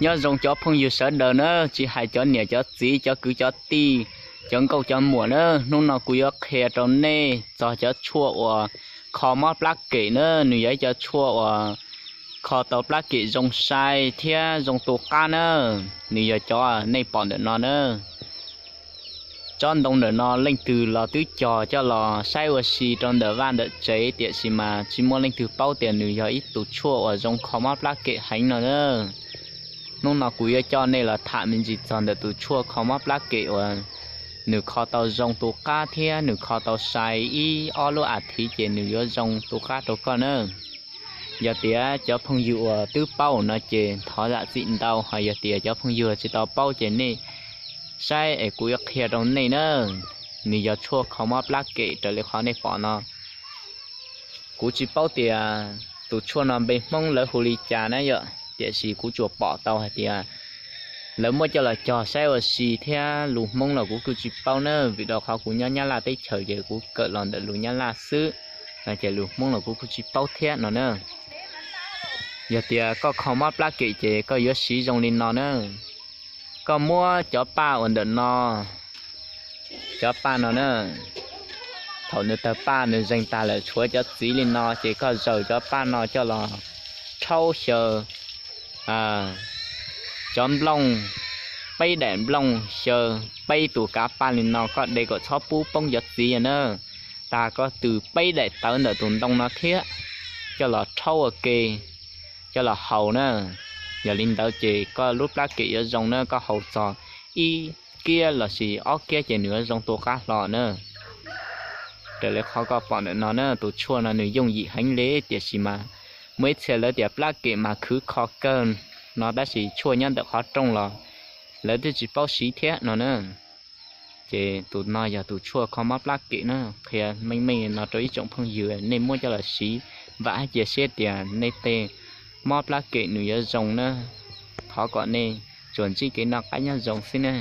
Nyob zoo cov phooj ywg sawv daws na, tsis hais cov niam cov txiv, cov kwv cov tij, cov nkauj cov muam na, hnub no kuv yuav qhia rau nej txog cov tshuaj uas kho mob plab kem na. Nws yog ib cov tshuaj uas kho tau plab kem zoo sai thiab zoo tu qab na. Nws yog cov nej pom ntawm no na. Tsob ntoo ntawm no leej twg los twb cog coj los saib ua si rau ntawm vaj ntawm tsev, tiam sis mas tsis muaj leej twg paub tias nws yog ib tus tshuaj uas zoo kho mob plab kem heev no na. Hnub no kuv yuav coj nej los tham me ntsis txog ntawm tus tshuaj kho mob plab kem uas nws kho tau zoo tu qab thiab nws kho tau sai ib ob lub as thiv ces nws yuav zoo tu qab rau koj na. Yog tias cov phooj ywg uas twb paub no ces thov zam txim ntau, ho yog tias cov phooj ywg tsis tau paub ces nej saib es kuv yuav qhia rau nej na. Nws yog tshuaj kho mob plab kem raws li qhov nej pom no. Kuv tsis paub tias tus tshuaj no npe Hmoob lawv hu li cas na yom, tiam sis kuv tsuas pom tau hais tias lawv muab coj los cog saib ua si thiab lus Hmoob los kuv kuj tsis paub na, vim rau qhov kuv nyob Nyab Laj teb chaws ces kuv kawm los ntawm lus Nyab Laj xwb, no ces lus Hmoob los kuv kuj tsis paub thiab no na. Yog tias koj kho mob plab kem ces koj yuav siv zoo li no na. Koj muab cov paj uas ntawm no, cov paj no na, thaum nws tawg paj nws zeeg tag lawm tshuav cov txiv li no ces koj zaws cov paj no coj los rhaub xyaw cov nplooj, peb daim nplooj xyaw peb tus kav paj li no, koj de kom txhob pub poob cov txiv na. Tas koj tws peb daim tawv ntawm tus ntoo no thiab coj los rhaub ua ke, coj los haus na. Yog li ntawd ces koj lub plab kem yuav zoo na, koj haus txog ib kiab lossis ob kiab ces nws yuav zoo tu qab hlo na. Raws li qhov koj pom ntawm no na, tus tshuaj no nws yooj yim heev li, tiam sis mas muaj ib txhia lawv tias plab kem mas khwv kho kawg no, tab sis tshuaj nyob ntawm qhov rooj los lawv twb tsis paub siv thiab no na. Ces tus no yog tus tshuaj kho mob plab kem na, qhia meej meej no rau ib tsoom phooj ywg, nej muab coj los siv, vam hab cia siab tias nej tej mob plab kem nws yuav zoo na. Thov kom nej tsuas ntsib kev noj qab nyob zoo xwb na.